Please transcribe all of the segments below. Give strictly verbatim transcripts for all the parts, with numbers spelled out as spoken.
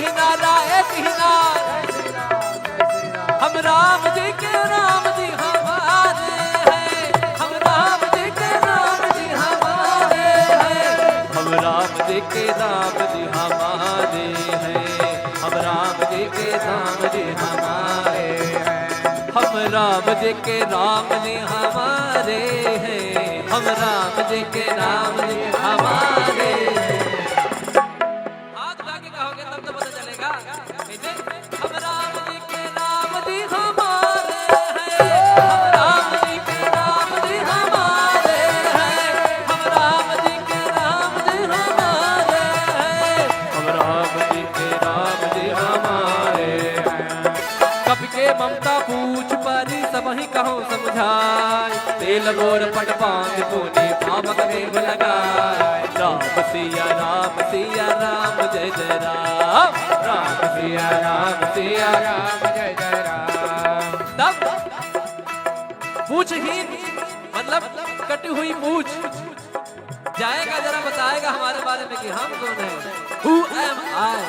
नारा एक ही नारा, हम राम जी के राम जी हमारे हैं, हम राम जी के राम जी हमारे हैं, हम राम जी के राम जी हमारे हैं, हम राम जी के राम जी हमारे हैं, हम राम जी के राम जी हमारे हैं, हम राम जी के राम जी हमारे हैं। हाथ उठा के कहोगे तब तो पता चलेगा। कैसे? हम राम जी के राम जी हमारे हैं, हम राम जी के राम जी हमारे हैं, हम राम जी के राम जी हमारे हैं, हम राम जी के राम जी हमारे हैं। कपि के ममता पूछ परी सबहिं कहउँ समुझाइ, तेल बोर पट पाँति पूनि पावक देव लगाइ। राम सिया राम सिया राम जय जय राम, राम सिया राम सिया राम जय जय राम। तब पूछहीन मतलब कटी हुई पूछ जाएगा, जरा बताएगा हमारे बारे में कि हम कौन हैं, who am I,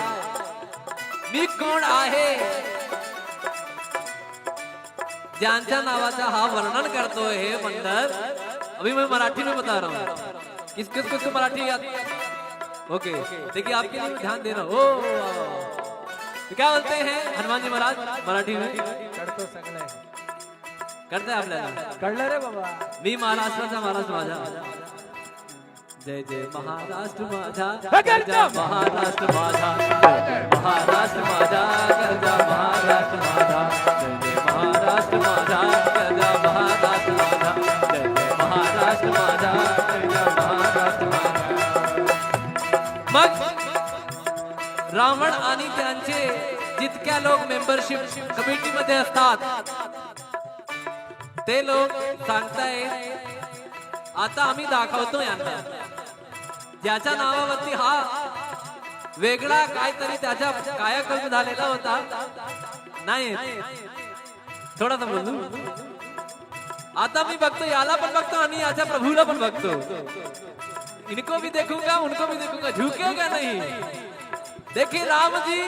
मी कोण आहे। ज्यांच्या नावाचा हा वर्णन करतोय हे मंडल। अभी मैं मराठी में बता रहा हूँ, किस किस किस को मराठी याद? ओके, देखिए आपके लिए ध्यान दे रहा हूँ। ओ, तो क्या बोलते हैं हनुमान जी महाराज मराठी में? करतो सगळे. करते आपल्याला. कळलं रे बाबा. मी महाराष्ट्राचा महाराष्ट्र माझा. जय जय महाराष्ट्र माझा. हे करतो. महाराष्ट्र माझा. जय जय महाराष्ट्र माझा. करजा महाराष्ट्र माझा. जय जय महाराष्ट्र माझा. करजा महाराष्ट्र माझा. जय जय महाराष्ट्र माझा. करजा महाराष्ट्र माझा. मग रावण आणि त्यांचे जितक्या लोक मेंबरशिप कमिटीमध्ये असतात, ते लोक सांगतायत, आता आम्ही दाखवतो यांना, ज्याच्या नावावरती हा वेगळा काहीतरी त्याचा कायाकल्प झालेला होता. नाही, थोडासा बोलू. आता मी बघतो, याला पण बघतो आणि याच्या प्रभूला पण बघतो. इनको भी देखूंगा, उनको भी देखूंगा, झुकेगा नहीं. देखिए राम जी,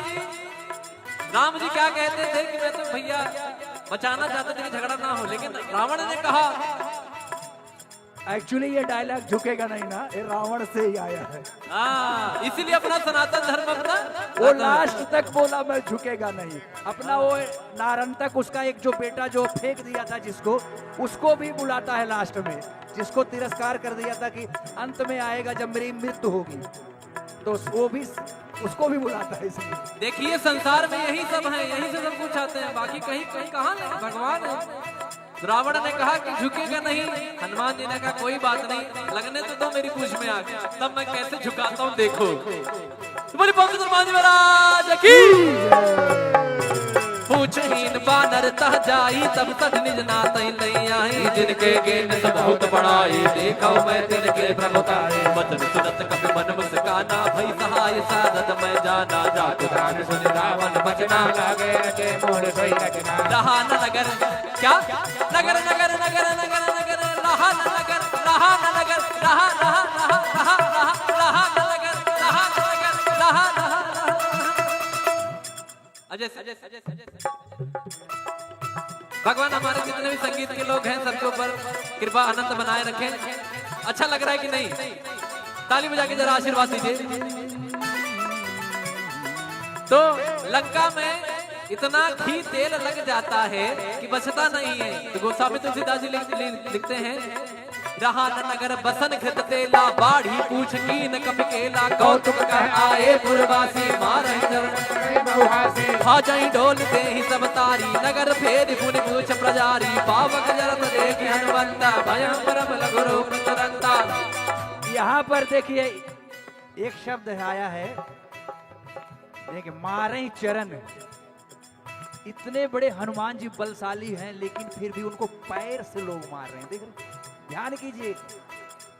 राम जी क्या कहते थे कि मैं तो भैया बचाना चाहते थे कि झगड़ा ना हो, लेकिन रावण ने कहा, एक्चुअली ये डायलॉग झुकेगा नहीं ना, ये रावण से ही आया है. हाँ, इसीलिए अपना सनातन धर्म अपना वो लास्ट तक बोला, मैं झुकेगा नहीं. अपना वो नारंतक, उसका एक जो बेटा जो फेंक दिया था जिसको, उसको भी बुलाता है लास्ट में, जिसको तिरस्कार कर दिया था कि अंत में आएगा जब मेरी मृत्यु होगी, तो वो भी, उसको भी बुलाता है इसलिए. देखिए, संसार में यही सब है, यहीं से सब कुछ आते हैं, बाकी कहीं, कहीं कहाँ नहीं, भगवान है. रावण ने कहा कि झुकेगा नहीं, हनुमान जी ने कहा, "कोई बात नहीं, लगने तो दो मेरी पूँछ में आग, तब मैं कैसे झुकाता हूँ, देखो।" तो बोली, पवन हनुमान जी महाराज की। पूँछहीन बानर तह जाई, तब तज निज नातहि लइ आई। जिनके गेन सु बहुत बड़ाई, देखउ मैं तिनके प्रभुताई। वचन सुनत कपि मन मुस्काना, भई सहाय सारद मैं जाना। जातु जान सुनि रावण बचना, लागे अचेत मोर सोई रचना। रहा न नगर, क्या? नगर, नगर, नगर, रहा न नगर, रहा न नगर, रहा, रहा, रहा न नगर, रहा न नगर, रहा, रहा। अजय, अजय, अजय, अजय। भगवान हमारे जितने भी संगीत के लोग हैं, सबके ऊपर कृपा अनंत बनाए रखें। अच्छा लग रहा है कि नहीं? ताली बजा के जरा आशीर्वाद दीजिए। तो लंका में इतना घी तेल लग जाता है कि बचता नहीं है। तो गोस्वामी तुलसीदास जी लिख-, लिख-, लिखते हैं, रहा न नगर बसन घृत तेला, बाढ़ी पूँछ कीन कपि केला। कौतुक कह आए पुरवासी, मारहि चरण बहुहासी। भा जहीं डोल देहि सब तारी, नगर फेरि पुनि पूँछ प्रजारी। पावक जरत देखि हनुमंता, भयउ परम लघु रूप तुरंता। यहाँ पर देखिए, एक शब्द आया है, देखिए, मारहि चरण। इतने बड़े हनुमान जी बलशाली हैं, लेकिन फिर भी उनको पैर से लोग मार रहे हैं। देख रहे हैं? ध्यान कीजिए,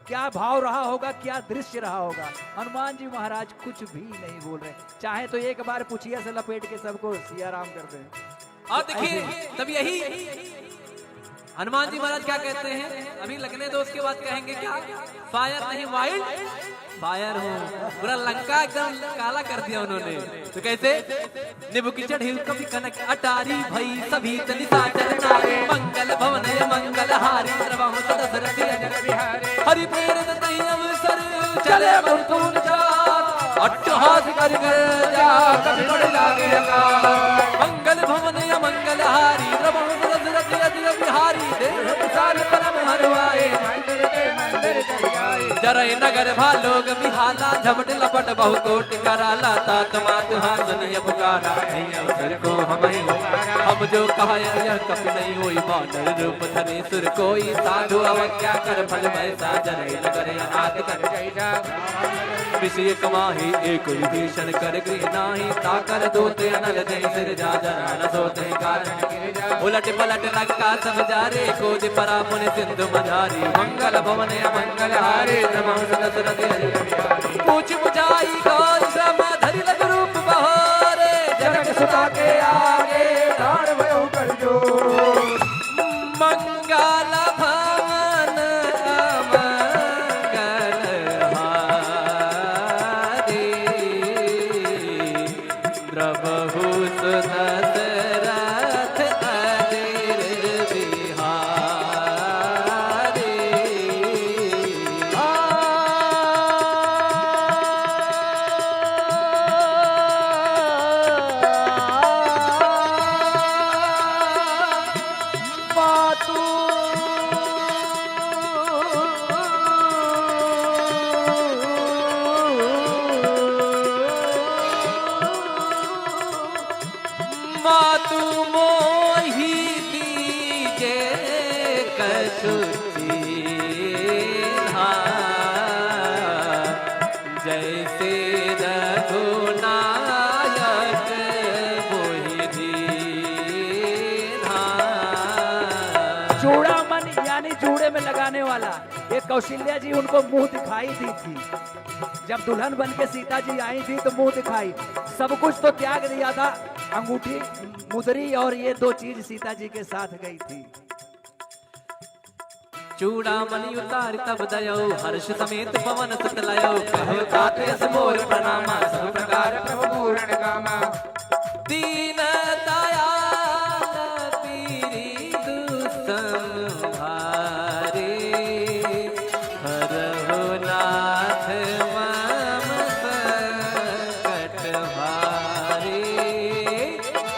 क्या भाव रहा होगा, क्या दृश्य रहा होगा। हनुमान जी महाराज कुछ भी नहीं बोल रहे, चाहे तो एक बार पुछिया से लपेट के सबको सिया राम कर दें। और देखिए, ऐसे तब यही हनुमान जी महाराज क्या कहते हैं, अभी लगने दो, उसके बाद कहेंगे क्या। फायर नहीं, वाइल्ड फायर हूँ। पूरा लंका एकदम काला कर दिया उन्होंने। तो कैसे? निबुक चढ़ी कपि कनक अटारी, भई सभी तनि साचर नारी। मंगल भवन मंगल हारी, द्रवहु सदसरथि अजर बिहारी। हरि प्रेरित तहि अवसर, चले मृत्युंजय। अट्टहास करि गर्जा, कपि बड़ लागे अकाल। मंगल भवन अमंगल हारी, द्रवहु सदसरथि अजर बिहारी। देह विशाल परम हरवाए, जरई नगर भा लोग बिहाला, झपट लपट बहु कोटि कराला। तात मातु हाँसि निय पुकारा, नहीं अवसर को हमहि। हम जो कहा यह कपि नहीं होई, बानर रूप धरे सुर कोई। साधु अवज्ञा कर फल भय सा, जरई नगर अनाथ कर जय जा। विषय कमाही एक विभीषण कर गृह नाही, ताकर दूत अनल जय सिरजा। जरा न सोते कारण उलट पलट लंका सब जारे, कोदि परा पुनि सिंधु मझारी। मंगल भवन अमंगल हारे, द्रवहु सदसरथि अजर बिहारी। पूछ बुझाई गौर श्रम धरि लघु रूप बहारे, जनक सुता के आगे ठाढ़ भयउ कर जोर। मंगल भवन अमंगल हारे, द्रवहु सदसरथि अजर बिहारी। मातु मातु मोहि दीजे कछु चीन्हा, जैसे रघुनायक मोहि दीन्हा। चूड़ामणि यानी जूड़े में लगाने वाला, ये कौशल्या जी उनको मुंह दिखाई दी थी। जब दुल्हन बन के सीता जी आई थी तो मुंह दिखाई, सब कुछ तो त्याग दिया था, अंगूठी, मुदरी और ये दो चीज सीता जी के साथ गई थी। चूड़ामणि उतारि तब दयउ, हर्ष समेत पवन सुत लयउ। कहो तात यस मोर प्रणामा, सब प्रकार प्रभु पूरण कामा। दीन दयाल पीरि दुसम भारी, हरहु नाथ मम संकट भारी।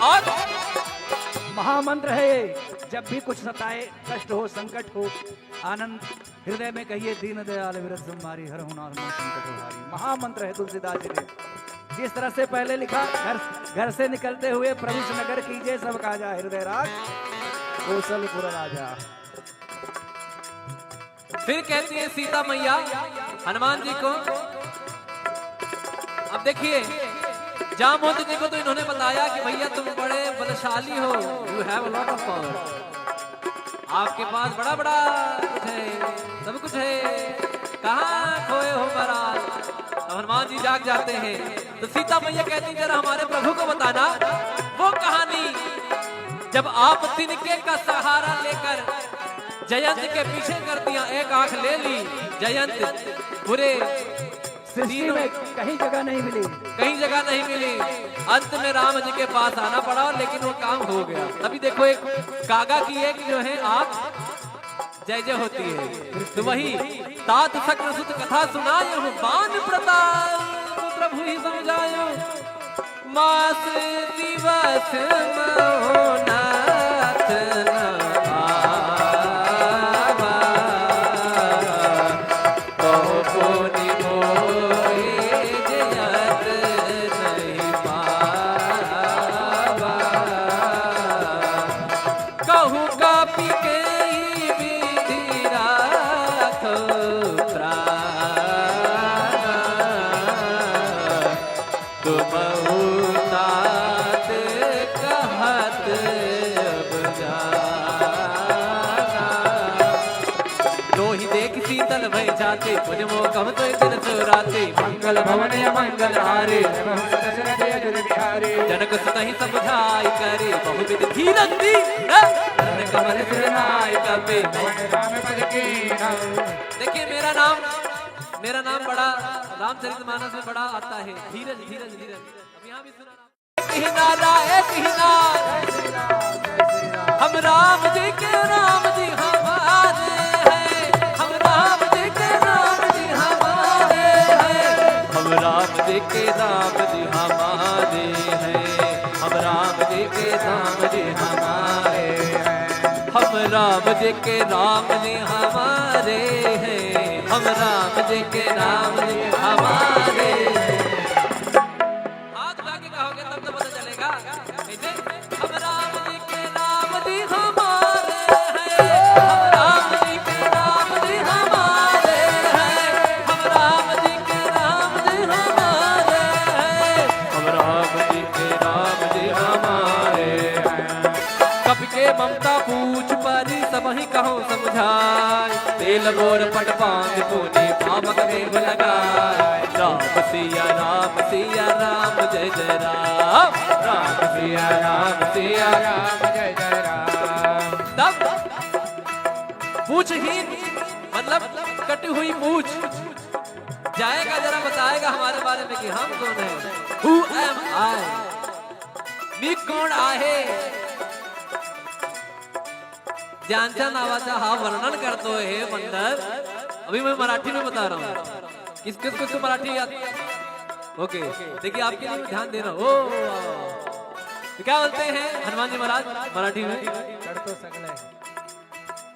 और महामंत्र है ये, जब भी कुछ सताए, कष्ट हो, संकट हो, आनंद हृदय में कहिए, दीन दयाल विरज संभारी, हरहु नाथ मम संकट हारी। महामंत्र है तुलसीदास जी के। जिस तरह से पहले लिखा, घर, घर से निकलते हुए प्रभु से नगर कीजे, सब काजा हृदय राज कौशलपुर राजा। फिर कहती है सीता मैया हनुमान जी को, अब देखिए, जामवंत जी को तो इन्होंने बताया कि भैया तुम बड़े बलशाली हो, you have a lot of power, आपके पास बड़ा बड़ा कुछ है, सब कुछ है, कहाँ खोए हो महाराज? अब हनुमान जी जाग जाते हैं तो सीता मैया कहती, जरा हमारे प्रभु को बताना वो कहानी, जब आप तिनके का सहारा लेकर जयंत के पीछे कर दिया, एक आंख ले ली जयंत, पूरे सृष्टि तीनों में कहीं जगह नहीं मिली। कहीं जगह नहीं मिली। अंत में राम जी के पास आना पड़ा, लेकिन वो काम हो गया। तभी देखो, एक कागा की एक जो है आंख जय जय होती है। तो वही तात शक्र सुत कथा सुनायहु, बान प्रताप प्रभु ही सम जायहु। मास दिवस महो नाथ न आवा, कहु पुनि मोहि जयत नहीं पावा। कहु कपि केहि विधि राखो प्राण, तुमहु तात कहत अब जाना। नोहि देखि शीतल भय राती, पूजमो कम तो दिन सो राती, मंगल भवन अमंगल हारी। दशरथ अयोध्या बिहारी। जनक सुतहि समुझाइ करी, बहुविध धीरज दी, न? नंद कमल सिर नाय कपे। पवन राम पद कीन्हा। देखिए, मेरा नाम, मेरा नाम बड़ा, रामचरितमानस में बड़ा आता है, धीरज, धीरज, धीरज। अब यहाँ भी सुना। एक ही नारा, एक ही नारा। हम राम जी के, राम जी हमारे हैं। हम राम जी के, राम जी हमारे हैं। हम राम जी के, राम जी हमारे हैं। हम राम जी के, राम जी हमारे हैं। हम राम जी के, राम जी हमारे हैं। हम राम जी के, राम जी हमारे हैं। हाथ उठा के कहोगे तब तो पता चलेगा। कैसे? हम राम जी के, राम जी हमारे हैं। हम राम जी के, राम जी हमारे हैं। हम राम जी के, राम जी हमारे हैं। हम राम जी के, राम जी हमारे हैं। कपि के ममता पूछ परी, सबहिं कहउँ समुझाइ। तेल बोर पट पाँच पूनि, पावक मेघ लगाइ। राम सिया राम सिया राम जय जय राम। राम सिया राम सिया राम जय जय राम। तब पूछहीन, मतलब कटी हुई पूछ, जाएगा जरा बताएगा हमारे बारे में कि हम कौन हैं। Who am I? मी कोण आहे? ज्यांच्या नावाचा हा वर्णन करतोय हे बंदर। अभी मैं मराठी में बता रहा हूँ। किस किस को मराठी याद? ओके, देखिए आपके लिए ध्यान दे रहा हूँ। ओ, तो क्या बोलते हैं हनुमान जी महाराज मराठी में? करतो सगळे.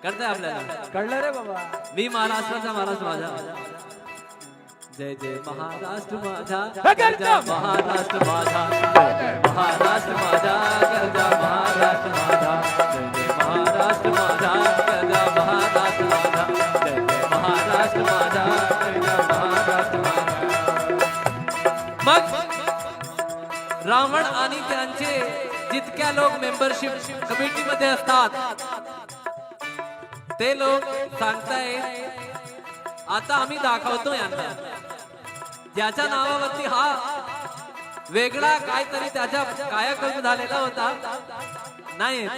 करते आप लेना. कळलं रे बाबा. मी महाराष्ट्राचा महाराष्ट्र माझा. जय जय महाराष्ट्र माझा, हे गरजा महाराष्ट्र माझा, जय जय महाराष्ट्र माझा, गरजा महाराष्ट्र माझा, जय जय महाराष्ट्र माझा, गरजा महाराष्ट्र माझा, जय जय महाराष्ट्र माझा, गरजा महाराष्ट्र माझा. मग रावण आणि त्यांचे जितक्या लोक मेंबरशिप कमिटीमध्ये असतात, ते लोक सांगताय, आता आम्ही दाखवतो यांना, ज्याच्या नावावरती हा वेगळा काहीतरी त्याच्या कायाकल्प झालेला होता. नाही,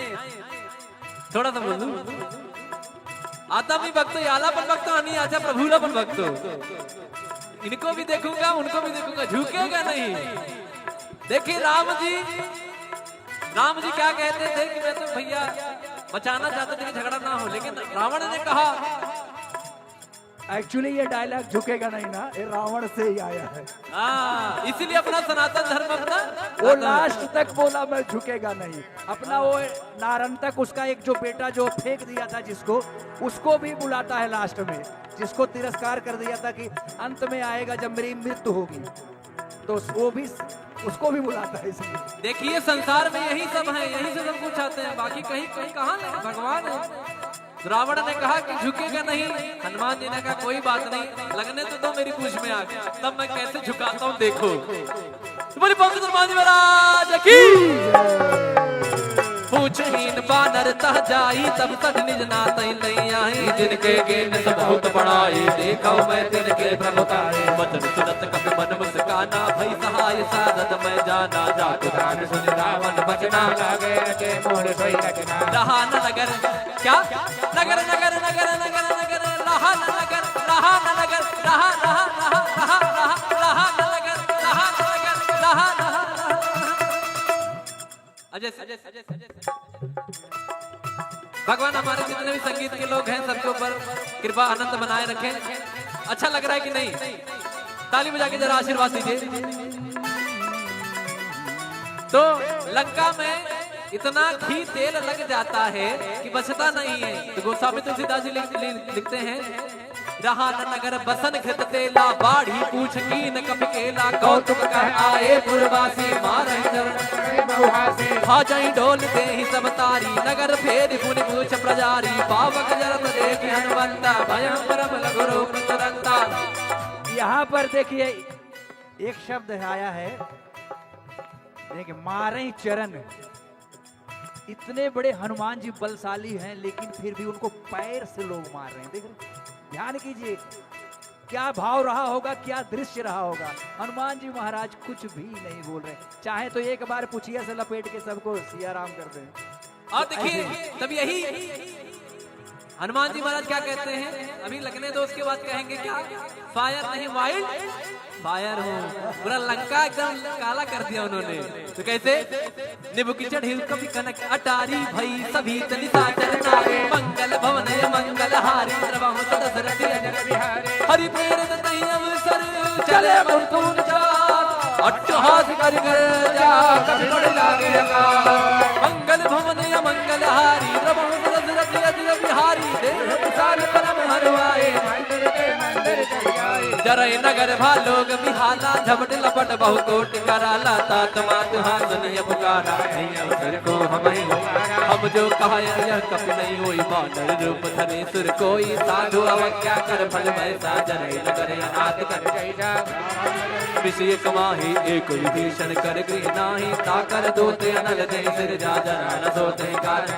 थोडासा बोलू. आता मी बघतो, याला पण बघतो आणि याच्या प्रभूला पण बघतो. इनको भी देखूंगा, उनको भी देखूंगा, झुकेगा नहीं. देखिए राम जी, राम जी क्या कहते थे कि मैं तो भैया बचाना चाहते थे कि झगड़ा ना हो, लेकिन रावण ने कहा. Actually ये डायलॉग झुकेगा नहीं ना, ये रावण से ही आया है. हाँ, इसीलिए अपना सनातन धर्म अपना वो लास्ट तक बोला, मैं झुकेगा नहीं. अपना वो नारंतक, उसका एक जो बेटा जो फेंक दिया था जिसको, उसको भी बुलाता है लास्ट में, जिसको तिरस्कार कर दिया था कि अंत में आएगा जब मेरी मृत्यु होगी, तो वो भी, उसको भी बुलाता है इसलिए. देखिए, संसार में यही सब है, यही से सब कुछ आते हैं, बाकी कहीं, कहीं कहाँ नहीं, भगवान है. रावण ने कहा कि झुकेगा नहीं, हनुमान जी ने कहा, "कोई बात नहीं, लगने तो दो मेरी पूंछ में आग, तब मैं कैसे झुकाता हूँ, देखो।" तो बोली, पवन सुत हनुमान जी महाराज की। पूछहीन बानर तह जाई, तब सठ निज नातहि लइ आई। जिनके कीन्ह सु बहुत बड़ाई, देखउ मैं तिनके प्रभुताई। वचन सुनत कपि मन मुस्काना, भई सहाय सारथ मैं जाना। जातु जान सुनि रावण बचना, लागे रचे मोर सोई रचना। रहा न नगर, क्या? नगर, नगर, नगर, नगर, नगर, रहा न नगर, रहा न नगर, रहा, रहा, रहा, रहा, रहा, रहा न नगर, रहा न नगर, रहा, रहा, रहा। अजय, अजय, अजय, अजय। भगवान हमारे जितने भी संगीत के लोग हैं, सबके ऊपर कृपा अनंत बनाए रखें। अच्छा लग रहा है कि नहीं? ताली बजा के जरा आशीर्वाद दीजिए। तो लंका में इतना घी तेल लग जाता है कि बचता नहीं है। तो गोस्वामी तुलसीदास जी लिख-, लिख-, लिखते हैं, रहा न नगर बसन घृत तेला, बाढ़ी पूछ कीन्ह कपि केला। कौतुक कह आए पुरवासी, मारहि चरण बहुहासी। खा जाई डोल देहि सब तारी, नगर फेरि मुनि मूछ प्रजारी। पावक जरत देखि हनुमंता, भयउ परम लघु रूप तुरंता। यहाँ पर देखिए, एक शब्द आया है, देखिए, मारहि चरण। इतने बड़े हनुमान जी बलशाली हैं, लेकिन फिर भी उनको पैर से लोग मार रहे हैं। देख रहे हैं? ध्यान कीजिए, क्या भाव रहा होगा, क्या दृश्य रहा होगा। हनुमान जी महाराज कुछ भी नहीं बोल रहे, चाहे तो एक बार पुछिया से लपेट के सबको सिया राम कर दें। और देखिए, तब यही हनुमान जी महाराज क्या कहते हैं, अभी लगने दो, उसके बाद कहेंगे क्या, फायर नहीं, वाइल्ड फायर हूँ। पूरा लंका एकदम काला कर दिया उन्होंने। तो कैसे? निबुकिचढ़ हिल कपि कनक अटारी, भई सभीत निसाचर नारी। मंगल भवन मंगल हारी, द्रवहुस दसरथ अजर बिहारी। हरि प्रेरित तहि अवसर चले मृत्युंजय। अट्टहास करि गर्जा कपि बड़ लागे अकाल। मंगल भवन अमंगल हारी, द्रवहुस दसरथ अजर बिहारी। देह विशाल परम हरुआए, जरई नगर भा लोग बिहाला, झपट लपट बहु कोटि कराला। तात मात हाँस निय पुकारा, नहीं अवसर को हमहिं। हम जो कहा यह कपि नहीं होई, बानर रूप धरे सुर कोई। साधु अवज्ञा कर फल भय सा, जरई नगर अनाथ कर। विषय कमाही एक विभीषण, कर गृह नाही ताकर दूत। अनल जय सिरजा, जना न सोत ही कारण।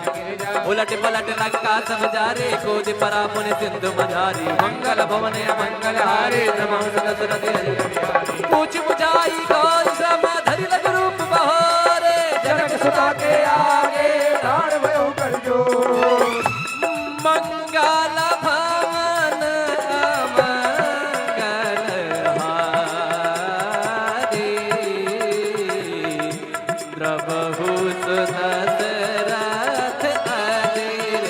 उलट पलट लंका सब जारे, कूदि परा पुनि सिंधु मझारी। मंगल भवन अमंगल हारी, द्रवहुस दसरथ अजर बिहारी। पूछ बुझाई कौन सम धरि लघु रूप बहोरे, जनक सुता के आगे ठाढ़ भयउ कर जोर। मंगल भवन अमंगल हारी, द्रवहुस दसरथ अजर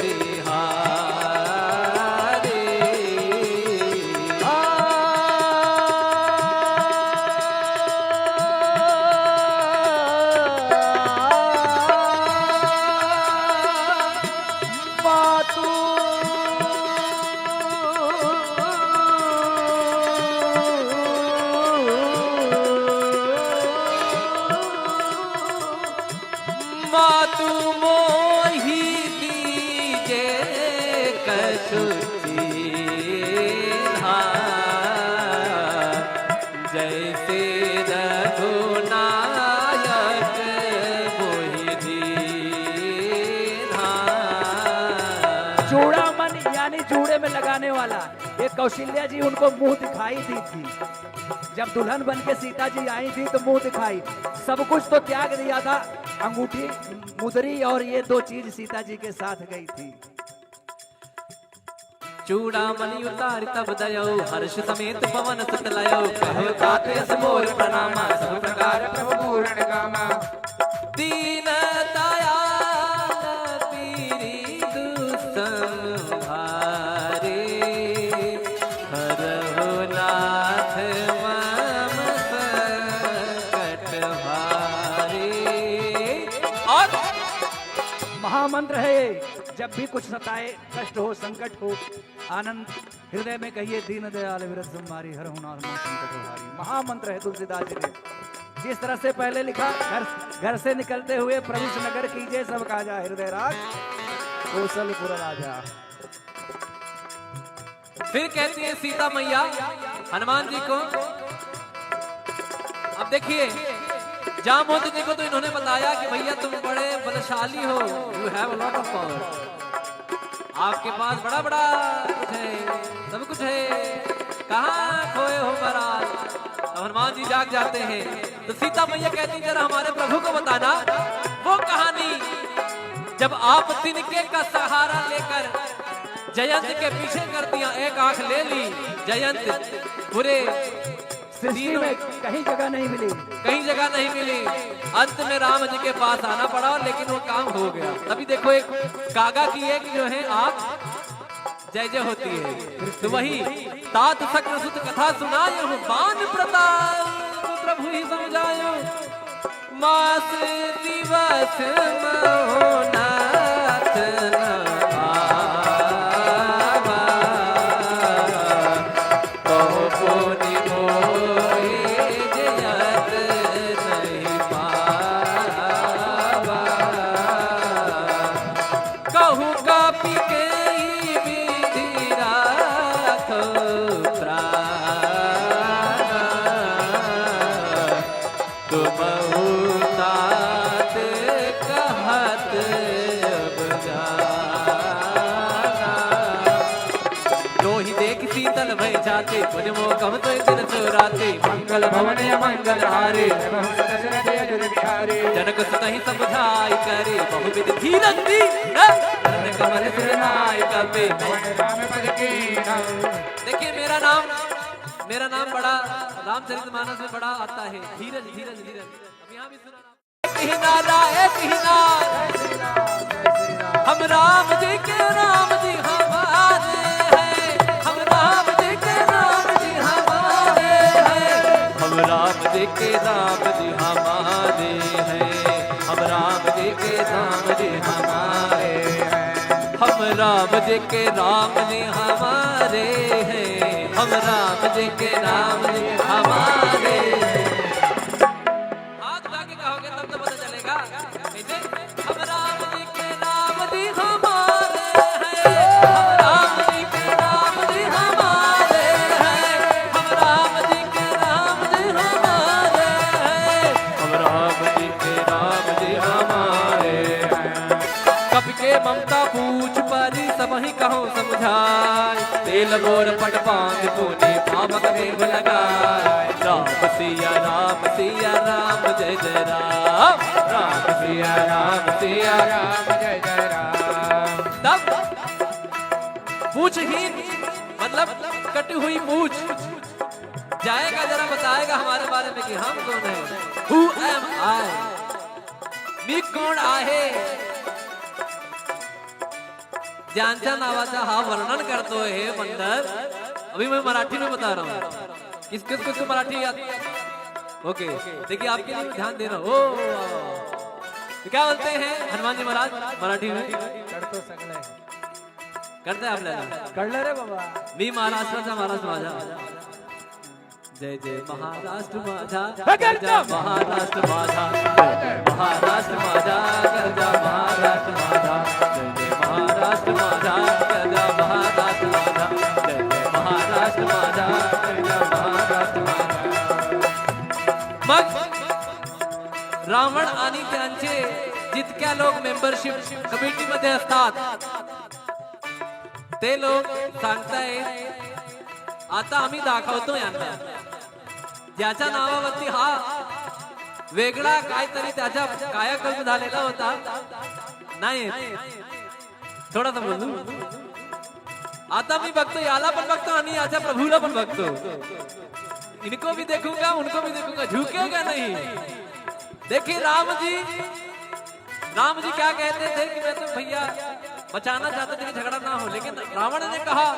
बिहारी। मातु मातु मोहि दीजे कछु चीन्हा, जैसे रघुनायक मोहि दीन्हा। चूड़ामन यानी जूड़े में लगाने वाला, ये कौशल्या जी उनको मुंह दिखाई दी थी। जब दुल्हन बन के सीता जी आई थी तो मुंह दिखाई, सब कुछ तो त्याग दिया था, अंगूठी, मुदरी और ये दो चीज सीता जी के साथ गई थी। चूड़ामणि उतारि तब दयउ, हर्ष समेत पवन सुत लयउ। कहो तात यस मोर प्रणामा, सब प्रकार प्रभु पूरण कामा। दीन दयाल पीरि दुसम भारी, हरहु नाथ मम संकट भारी। और महामंत्र है ये, जब भी कुछ सताए, कष्ट हो, संकट हो, आनंद हृदय में कहिए, दीन दयाल विरज संभारी, हरहु नाथ मम संकट भारी। महामंत्र है तुलसीदास जी के। जिस तरह से पहले लिखा, घर, घर से निकलते हुए प्रभु से नगर कीजे, सब काजा हृदय राज कौशलपुर राजा। फिर कहती है सीता मैया हनुमान जी को, अब देखिए, जामवंत जी को तो इन्होंने बताया कि भैया तुम बड़े बलशाली हो, you have a lot of power, आपके पास बड़ा बड़ा कुछ है, सब कुछ है, कहाँ खोए हो महाराज? अब हनुमान जी जाग जाते हैं तो सीता मैया कहती, जरा हमारे प्रभु को बताना वो कहानी, जब आप तिनके का सहारा लेकर जयंत के पीछे कर दिया, एक आंख ले ली जयंत, पूरे सृष्टि तीनों में कहीं जगह नहीं मिली। कहीं जगह नहीं मिली। अंत में राम जी के पास आना पड़ा, लेकिन वो काम हो गया। तभी देखो, एक कागा की एक जो है आंख जय जय होती है। तो वही तात शक्र सुत कथा सुनायउ, बान प्रताप प्रभु ही सम जायउ। मास दिवस महो नाथ न पावा, कहु पुनि मोहि जयत नहीं पावा। कहु कपि केहि विधि राखउ प्राण, तुमहु तात कहत अब जाना। दोहि देखि सीतल भई जाति पुनि मोकम तुइ दिन सुराति। मंगल भवन अमंगल हारी। दशरथ अजुर बिहारी। जनक सुतहि समुझाइ करी बहुविध धीरज दीन। करण कमल सिर नाय कपि। पवन राम पद कीन्हा। देखिए, मेरा नाम, मेरा नाम बड़ा, रामचरितमानस में बड़ा आता है, धीरज, धीरज, धीरज। अब यहाँ भी सुना। कीन्हा, राय कीन्हा। हम राम जी के राम जी हमारे हैं, हम राम जी के राम जी हमारे हैं, हम राम जी के राम जी हमारे हैं, हम राम जी के राम जी हमारे हैं, हम राम जी के राम जी हमारे हैं, हम राम जी के राम जी हमारे हैं। हाथ उठा के कहोगे तब तो पता चलेगा। कैसे? हम राम जी के राम जी हमारे हैं, हम राम जी के राम जी हमारे हैं, हम राम जी के राम जी हमारे हैं, हम राम जी के राम जी हमारे हैं। कपि के ममता पूछ परी सबहिं कहउँ समुझाइ, तेल बोर पट बाँधि पुनि पावक वेग लगाइ। राम सिया राम सिया राम जय जय राम। राम सिया राम सिया राम जय जय राम। तब पूछहीन, मतलब कटी हुई पूछ, जाएगा जरा बताएगा हमारे बारे में कि हम कौन हैं। Who am I? मी कोण आहे? ज्यांच्या नावाचा हा वर्णन करतोय हे मंडल। अभी मैं मराठी में बता रहा हूँ। किस किस किस को मराठी याद? ओके, देखिए आपके लिए ध्यान दे रहा हूँ। ओ, तो क्या बोलते हैं हनुमान जी महाराज मराठी में? करतो सगळे. करते आप लेना. कळलं रे बाबा. मी महाराष्ट्राचा महाराष्ट्र माझा. जय जय महाराष्ट्र माझा. हे करता. गरजा महाराष्ट्र माझा. जय जय महाराष्ट्र माझा. गरजा महाराष्ट्र माझा. जय जय महाराष्ट्र माझा. गरजा महाराष्ट्र माझा. जय जय महाराष्ट्र माझा. गरजा महाराष्ट्र माझा. मग रावण आणि त्यांचे जितक्या लोक मेंबरशिप कमिटीमध्ये असतात, ते लोक सांगतायत, आता आम्ही दाखवतो यांना, ज्याच्या नावावरती हा वेगळा काहीतरी त्याचा कायाकल्प झालेला होता. नाही, थोडासा बोलू. आता मी बघतो, याला पण बघतो आणि याच्या प्रभूला पण बघतो. इनको भी देखूंगा, उनको भी देखूंगा, झुकेगा नहीं. देखिए राम जी, राम जी क्या कहते थे कि मैं तो भैया बचाना चाहते थे कि झगड़ा ना हो, लेकिन रावण ने कहा,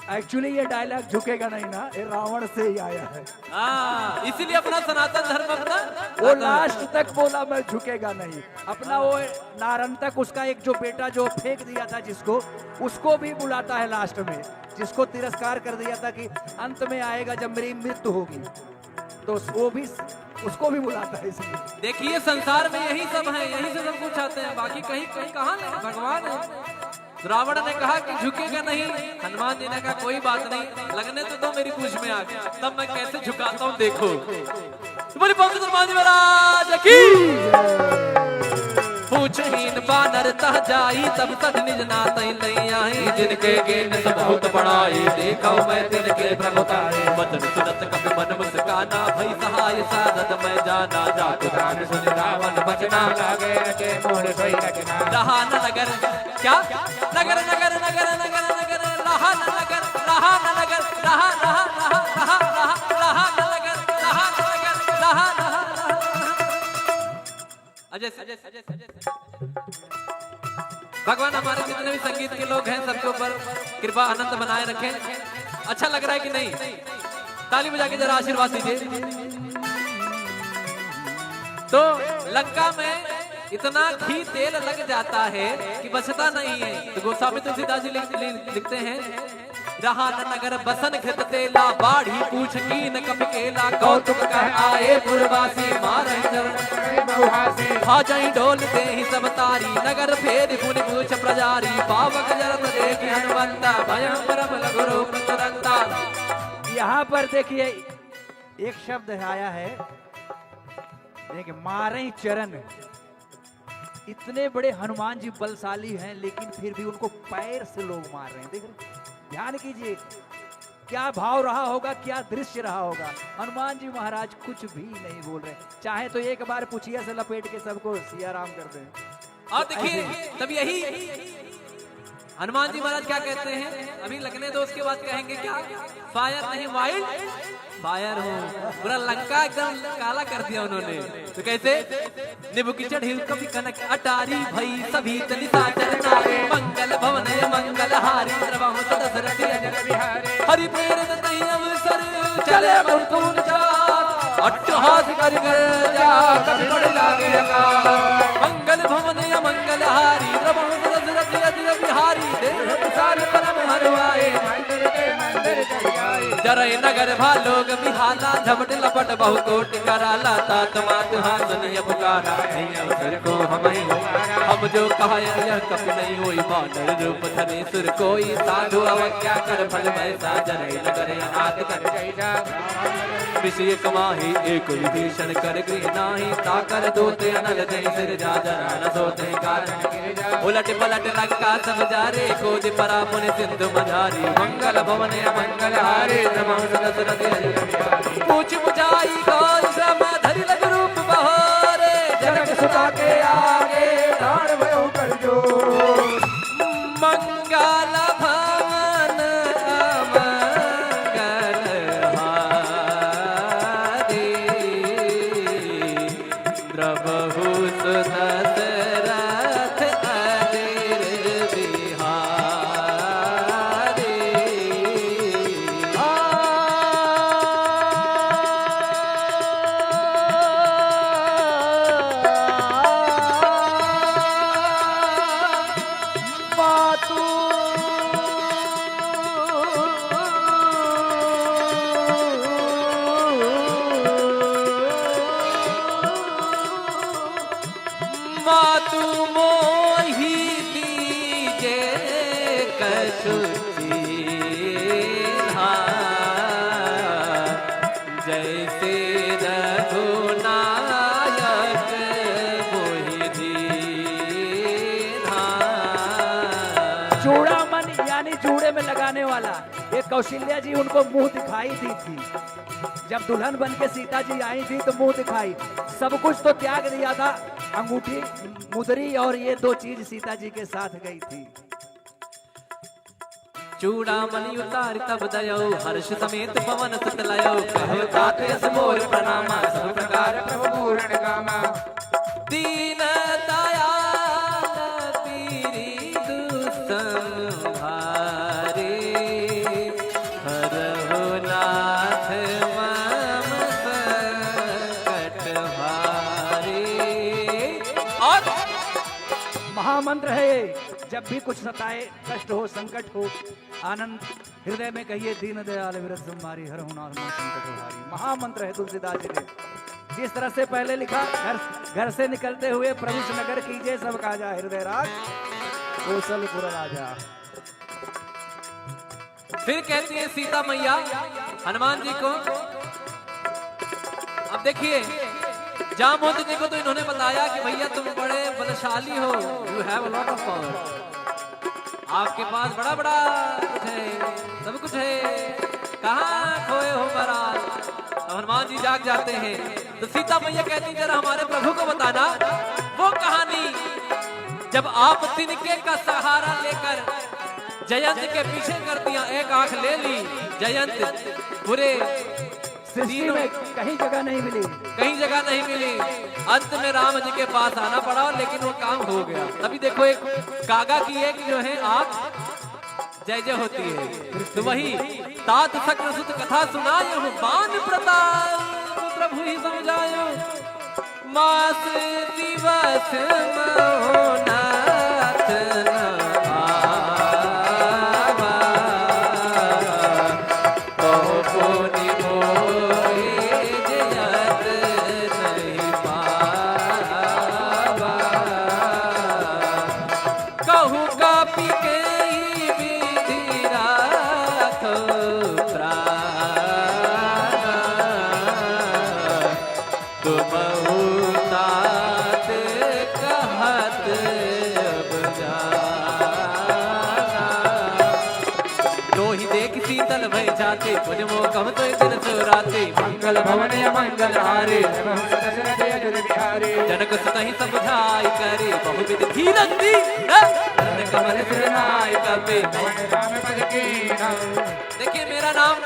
एक्चुअली ये डायलॉग झुकेगा नहीं ना, ये रावण से ही आया है. हाँ, इसीलिए अपना सनातन धर्म अपना वो लास्ट तक बोला, मैं झुकेगा नहीं. अपना वो नारंतक, उसका एक जो बेटा जो फेंक दिया था जिसको, उसको भी बुलाता है लास्ट में, जिसको तिरस्कार कर दिया था कि अंत में आएगा जब मेरी मृत्यु होगी, तो वो भी, उसको भी बुलाता है इसलिए. देखिए, संसार में यही सब है, यहीं से सब कुछ आते हैं, बाकी कहीं, कहीं कहाँ नहीं, भगवान है. रावण ने कहा कि झुकेगा नहीं, हनुमान जी ने कहा, कोई बात नहीं, लगने तो दो मेरी पूंछ में आग, तब मैं कैसे झुकाता हूँ, देखो. तो बोले, पवन हनुमान जी महाराज की. पूछहीन बानर तह जाई, तब तज निज नातहि लइ आई। जिनके कीन्ह सुन बहुत बड़ाई, देखउ मैं तिनके प्रभुताई। वचन सुनत कपि मन मुस्काना, भई सहाय सारथ मैं जाना। जातु जान सुनि रावण बचना, लागे रचे मोर सोई रचना। रहा न नगर, क्या? नगर, नगर, नगर, नगर, नगर, रहा न नगर, रहा न नगर, रहा, रहा, रहा न नगर, रहा न नगर, रहा, रहा, रहा। अजय, अजय, अजय, अजय। भगवान हमारे जितने भी संगीत के लोग हैं, सबके ऊपर कृपा अनंत बनाए रखें। अच्छा लग रहा है कि नहीं? ताली बजा के जरा आशीर्वाद दीजिए। तो लंका में इतना घी तेल लग जाता है कि बचता नहीं है। तो गोस्वामी तुलसीदास जी लिख-, लिख-, लिखते हैं, रहा न नगर बसन घृत तेला, बाढ़ी पूछ कीन्ह कपि केला। कौतुक कह आए पुरवासी, मारहि चरण बहुहासी। भा जहीं डोल देहि सब तारी, नगर फेरि पुनि पूछ प्रजारी। पावक जरत देखि हनुमंता, भयउ परम लघु रूप तुरंता। यहाँ पर देखिए, एक शब्द आया है, देखिए, मारहि चरण। इतने बड़े हनुमान जी बलशाली हैं, लेकिन फिर भी उनको पैर से लोग मार रहे हैं। देख रहे हैं? ध्यान कीजिए, क्या भाव रहा होगा, क्या दृश्य रहा होगा। हनुमान जी महाराज कुछ भी नहीं बोल रहे, चाहे तो एक बार पुछिया से लपेट के सबको सिया राम कर दें। और देखिए, ऐसे ही। तब यही हनुमान जी महाराज क्या कहते हैं, अभी लगने दो, उसके बाद कहेंगे क्या, फायर नहीं, वाइल्ड फायर हूँ। पूरा लंका एकदम काला कर दिया उन्होंने। तो कैसे? निभ की चढ़ी कपि कनक अटारी, भई सब ही तनि साचर नारी। मंगल भवन अमंगल हारी, द्रवहु सदसरथि अजर बिहारी। हरि प्रेरित तहि अवसर चले मृत्युंजय, अट्टहास करि गर्जा कपि बड़ लागे अकाल। मंगल भवन अमंगल हारी, द्रवहु सदसरथि अजर बिहारी। देह विशाल परम हरवाए, जरई नगर भा लोग बिहाला, झपट लपट बहु कोटि कराला। तात मात हाँस नहीं पुकारा, नहीं अवसर को हमहि। हम जो कहा यह कपि नहीं होई, बानर रूप धरे सुर कोई। साधु अवज्ञा कर फल वैसा, जरई नगर अनाथ कर। विषय कमाही एक विभीषण, कर गृह नाही ताकर दूत। अनल जहि सिरजा, जरा न सोते कारण। उलट पलट लंका सब जारे, खोज परा पुनि सिंधु मझारी। मंगल भवन अमंगल हारे, द्रवहु सदसरथि अजर बिहारी। पूछ बुझाई कौन श्रम, धरि लघु रूप बहारे। जनक सुता के आगे, ठाढ़ भयउ कर जोर। मंगल भवन अमंगल हारी, द्रवहु सदसरथि अजर बिहारी। मातु मातु मोहि दीजे कछु चीन्हा, जैसे रघुनायक मोहि दीन्हा। चूड़ामणि यानी जूड़े में लगाने वाला, ये कौशल्या जी उनको मुंह दिखाई दी थी। जब दुल्हन बन के सीता जी आई थी तो मुंह दिखाई, सब कुछ तो त्याग दिया था, अंगूठी, मुदरी और ये दो चीज सीता जी के साथ गई थी। चूड़ामणि उतारि तब दयउ, हर्ष समेत पवन सुत लयउ। कहो तात अस मोर प्रणामा, सब प्रकार प्रभु पूरण कामा। दीन दयाल पीरि दुसम भारी, हरहु नाथ मम संकट भारी। और महामंत्र है ये, जब भी कुछ सताए, कष्ट हो, संकट हो, आनंद हृदय में कहिए, दीन दयाल विरज संभारी, हरहु नाथ मम संकट भारी। महामंत्र है तुलसीदास जी के। जिस तरह से पहले लिखा, घर, घर से निकलते हुए प्रभु से नगर कीजे, सब काजा हृदय राख कोसलपुर राजा। फिर कहती है सीता मैया हनुमान जी को, अब देखिए, जामवंत जी को तो इन्होंने बताया कि भैया तुम बड़े बलशाली हो, you have a lot of power, आपके पास बड़ा बड़ा कुछ है, सब कुछ है, कहाँ खोए हो महाराज? अब हनुमान जी जाग जाते हैं तो सीता मैया कहती, जरा हमारे प्रभु को बताना वो कहानी, जब आप तिनके का सहारा लेकर जयंत के पीछे कर दिया, एक आंख ले ली जयंत, पूरे सृष्टि तीनों में कहीं जगह नहीं मिली। कहीं जगह नहीं मिली। अंत में राम जी के पास आना पड़ा, लेकिन वो काम हो गया। तभी देखो, एक कागा की एक जो है आंख जय जय होती है। तो वही तात शक्रसुत कथा सुनायहु, बान प्रताप प्रभु ही सम जायहु। मास दिवस महो नाथ न आवा, कहो पुनि मोहि जयत नहीं पावा। कहु कपि केहि विधि राखउ प्राण, तुमहु तात कहत अब जाना। तो आते, पुनि मोह कहु तुहि दिनसु राते। मंगल भवन अमंगल हारे, दशरथ अयोध्य बिहारी। जनक सुत ही सब बुझाई करे, बहुविध धीरज दी, हे? नंद कमल सिर नाय कपे। पवन राम पद कीन्हा। देखिए, मेरा नाम